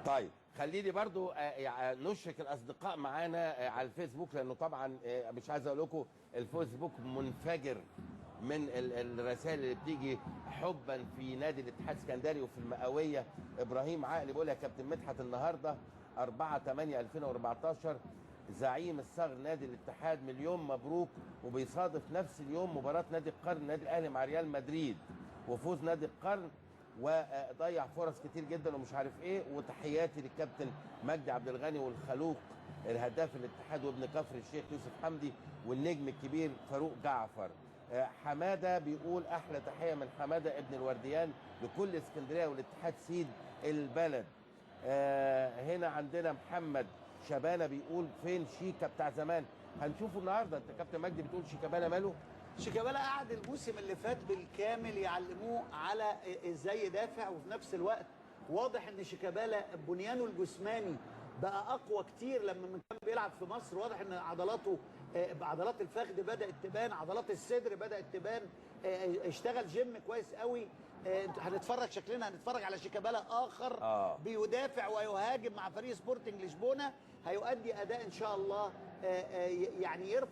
طيب خليني برضو نشرك الاصدقاء معانا على الفيسبوك، لانه طبعا مش عايز اقول لكم الفيسبوك منفجر من الرسائل اللي بتيجي حبا في نادي الاتحاد السكندري وفي المئويه. ابراهيم عقل بيقول يا كابتن مدحت النهارده 4/8/2014 زعيم الصغر نادي الاتحاد مليون مبروك، وبيصادف نفس اليوم مباراة نادي القرن نادي الاهلي مع ريال مدريد وفوز نادي القرن وضيع فرص كتير جدا ومش عارف ايه. وتحياتي للكابتن مجدي عبد الغني والخلوق الهداف الاتحاد وابن كفر الشيخ يوسف حمدي والنجم الكبير فاروق جعفر. حمادة بيقول احلى تحية من حمادة ابن الورديان لكل اسكندرية والاتحاد سيد البلد. هنا عندنا محمد شبانه بيقول فين شيكا بتاع زمان؟ هنشوفه النهارده. انت كابتن مجدي بتقول شيكابالا ماله؟ شيكابالا قعد الموسم اللي فات بالكامل يعلموه على ازاي يدافع، وفي نفس الوقت واضح ان شيكابالا بنيانه الجسماني بقى اقوى كتير لما من كان بيلعب في مصر. واضح ان عضلاته، عضلات الفخذ بدات تبان، عضلات الصدر بدات تبان، اشتغل جيم كويس قوي. هنتفرج شكلنا هنتفرج على شيكابالا اخر بيدافع ويهاجم مع فريق سبورتنج لشبونه، هيؤدي اداء ان شاء الله يعني يرفع